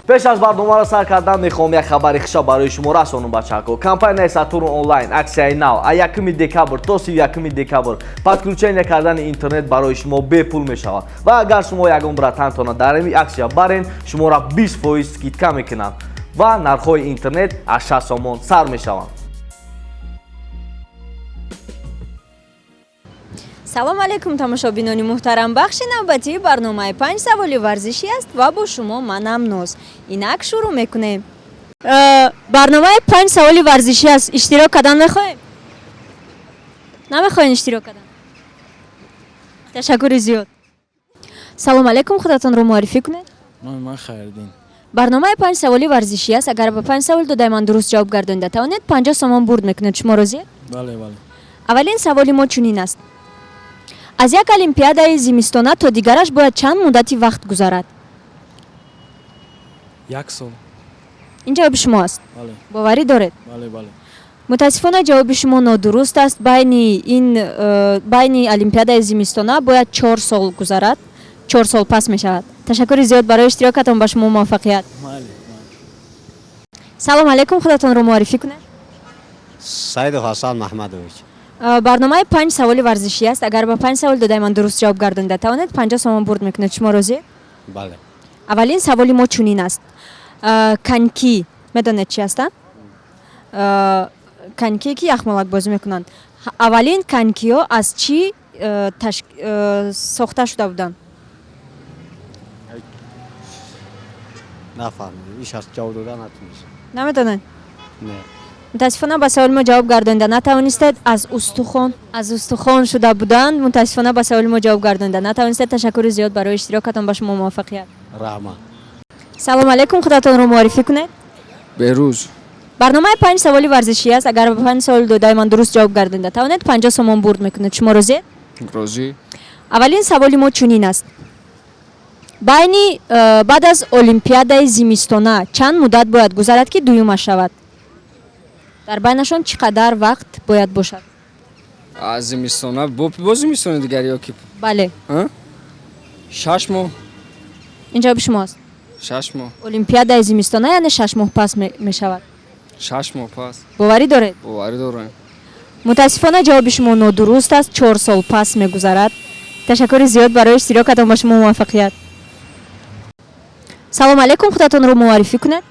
Пеш аз барномаро сар кардан мехоҳам як хабари хуша барои шумо расонам, бачаҳако. Компанияи Сатурн Онлайн аксияи нав: а 1 декабр то 31 декабр подключение кардани интернет барои шумо бепул мешавад. Ва агар шумо ягон братантона дар ин аксия барен, шуморо 20% скидка мекунанд ва нархҳои интернет аз 6 сомон сар мешаванд. Салом алейкум, тамошобинони муҳтарам! Бахши навбатии барномаи «Панҷ саволи варзишӣ» аст ва бо шумо манам, Ноз. Инак шурӯъ мекунем. Барномаи «Панҷ саволи варзишӣ» аст. Иштирок кардан мехоҳем? Намехоҳем иштирок кардан? Ташаккури зиёд. Салом алейкум, худатонро муаррифӣ кунед. Номи ман Хайриддин. Барномаи «Панҷ саволи варзишӣ» аст. Агар ба панҷ савол додаи ман дуруст ҷавоб гардонида тавонед, 50 сомон бурд мекунед. Шумо розиед? Бале. Аввалин саволи мо чунин аст: аз як олимпиадаи зимистона то дигараш бояд чанд муддати вақт гузарад? Як сол. Ин ҷавоби шумо аст? Бале. Боварӣ доред? Бале. Мутаассифона, ҷавоби шумо нодуруст аст. Байни ин байни олимпиадаи зимистона бояд 4 сол гузарад, 4 сол пас мешавад. Ташаккури зиёд барои иштирокатон, ба шумо муваффақият. Майли. Салом алейкум, худатонро муаррифӣ кунед. Саидов Ҳасан Маҳмадович. Барномаи «Панҷ саволи варзишӣ» аст. Агар ба панҷ савол додаи ман дуруст ҷавоб гардонида тавонед, 50 сомон бурд мекунед. Шумо розӣ? Бале. Аввалин саволи мо чунин аст. Коньки медонед чи ҳастанд? Коньки, ки яхмолакбозӣ мекунанд. Аввалин конькиҳо аз чӣ сохта шуда буданд? Нафаҳмидам, иш аст, ҷавоб дода натунистам. Намедонед? Не. Мутаассифона, ба саволи мо ҷавоб гардонида натавонистед. Аз устухон шуда буданд. Мутаассифона, ба саволи мо ҷавоб гардонида натавонистед. Ташаккури зиёд барои иштирокатон, ба шумо муваффақият. Раҳмат. Салом алейкум, худатонро муаррифӣ кунед. Беҳрӯз. Барномаи «Панҷ саволи варзишӣ» аст. Агар ба панҷ саволи додаи ман дуруст ҷавоб гардонида тавонед, 50 сомон бурд мекунед. Шумо розиед? Розӣ. Аввалин саволи мо чунин аст: байни баъд аз олимпиадаи зимистона чанд муддат бояд гузарад, ки дуюмаш шавад? Дар байнашон чӣ қадар вақт бояд бошад? Аз зимистона бо зимистони дигар ё ки? Бале. А? 6 моҳ. Ин ҷавоби шумо аст? 6 моҳ. Олимпиадаи зимистона, яъне 6 моҳ пас мешавад. 6 моҳ пас. Боварӣ доред? Боварӣ дорем. Мутаассифона, ҷавоби шумо нодуруст аст. 4 сол пас мегузарад. Ташаккури зиёд барои иштирокатон, ба шумо муваффақият. Салом алейкум, худатонро муаррифӣ кунед.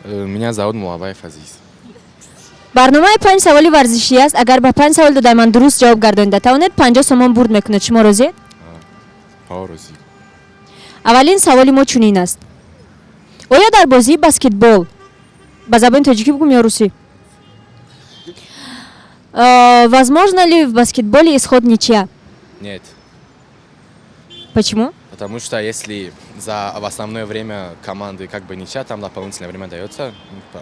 Меня зовут Мулабаев Азиз. Барномаи «Панҷ саволи варзишӣ» аст. Агар ба панҷ савол додаи ман дуруст ҷавоб гардонида тавонед, 50 сомон бурд мекунед. Шумо розиед? Ҳо, розӣ. Аввалин саволи мо чунин аст: оё дар бозии баскетбол, ба забони тоҷикӣ бигӯм ё русӣ? Возможно ли в баскетболе исход ничья? Нет. Почему? Потому что если за в основное время команды как бы ничья, там дополнительное время дается,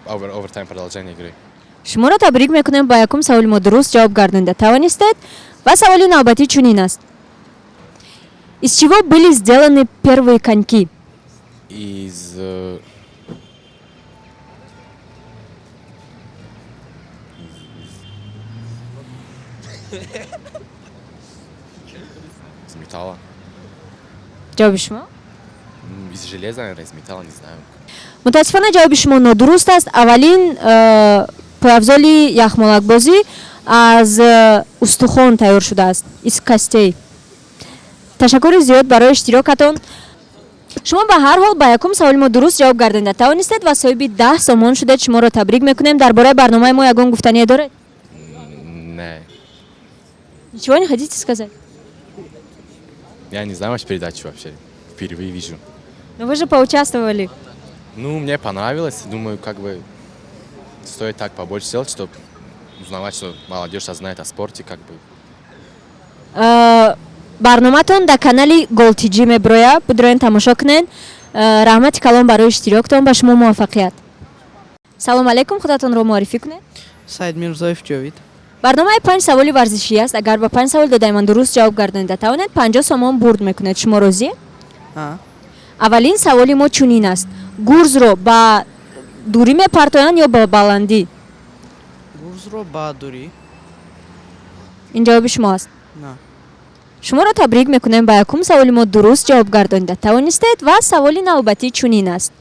овертайм, продолжение игры. Шуморо табрик мекунем, ба якум саволи мо дуруст ҷавоб гардонида тавонистед. Ва саволи навбатӣ чунин аст: из чего были сделаны первые коньки? Из металла. Ҷавоби шумо? Из железа, наверное, из металла, не знаю. Мутаассифона, ҷавоби шумо нодуруст аст. Аввалин пойафзоли яхмолакбозӣ аз устухон тайёр шудааст, из костей. Ташаккури зиёд барои иштирокатон. Шумо ба ҳар ҳол ба якум саволи мо дуруст ҷавоб гардонида тавонистед ва соҳиби 10 сомон шудед. Шуморо табрик мекунем. Дар бораи барномаи мо ягон гуфтание доред? Не. Ничего не хотите сказать? Я не знаю вашу передачу вообще. Впервые вижу. Но вы же поучаствовали. Ну, мне понравилось. Думаю, как бы стоит так побольше сделать, чтобы узнавать, что молодежь знает о спорте, как бы. Барноматон дар канали Голтиҷӣ меброя, бидроен, тамошо кунед. Раҳмати калон барои иштироктон, ба шумо муваффақият. Салом алейкум, худатонро муаррифӣ кунед. Саид Мирзоев Ҷовид. Барномаи «Панҷ саволи варзишӣ» аст. Агар ба панҷ савол додаи ман дуруст ҷавоб гардонида тавонед, 50 сомон бурд мекунед. Шумо розӣ? А. Аввалин саволи мо чунин аст: гурзро ба дурӣ мепартоянд ё ба баландӣ? Гурзро ба дурӣ. Ин ҷавоби шумо аст? На. Шуморо табрик мекунем, ба якум саволи мо дуруст ҷавоб гардонида тавонистед. Ва саволи навбатӣ чунин аст.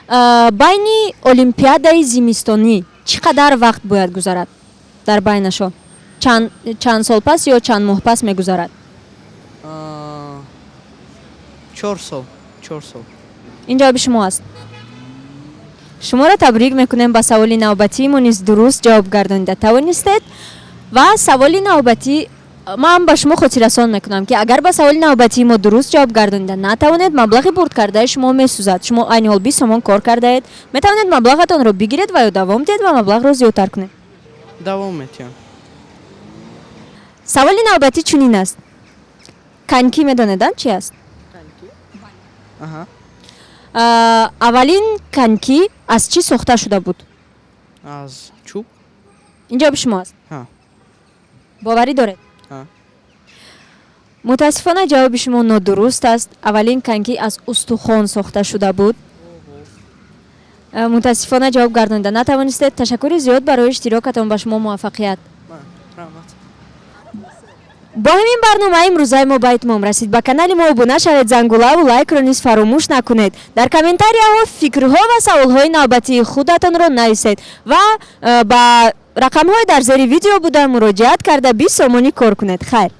Байни олимпиадаи зимистонӣ чӣ қадар вақт бояд гузарад дар байнашон? Чанд сол пас ё чанд моҳ пас мегузарад? 4 сол, 4 сол. Ин ҷавоби шумо аст. Шуморо табрик мекунем, ба саволи навбатии мо низ дуруст ҷавоб гардонида тавонистед. Ва саволи навбатӣ, ман ба шумо хотиррасон мекунам, ки агар ба саволи навбатии мо дуруст ҷавоб гардонида натавонед, маблағи бурдкардаи шумо месӯзад. Шумо айни ҳол 20 сомон кор кардаед, метавонед маблағатонро бигиред ва ё давом диҳед ва маблағро зиёдтар кунед. Давом метиҳам. Саволи навбатӣ чунин аст: коньки медонедам чи аст? Аҳа. Аввалин коньки аз чӣ сохта шуда буд? Аз чӯб. Ин ҷавоби шумо аст? Ҳа. Боварӣ доред? Ҳа. Мутаассифона, ҷавоби шумо нодуруст аст. Аввалин коньки аз устухон сохта шуда буд. Мутаассифона, ҷавоб гардонида натавонистед. Ташаккури зиёд барои иштирокатон, ба шумо муваффақият. Раҳмат. Бо ҳамин барномаи имрӯзаи мо ба итмом расид. Ба канали мо обуна шавед, зангулаву лайкро низ фаромӯш накунед. Дар комментарияҳо фикрҳо ва саволҳои навбатии худатонро нависед ва ба рақамҳои дар зери видео буда муроҷиат карда 20 сомонӣ кор кунед. Хайр.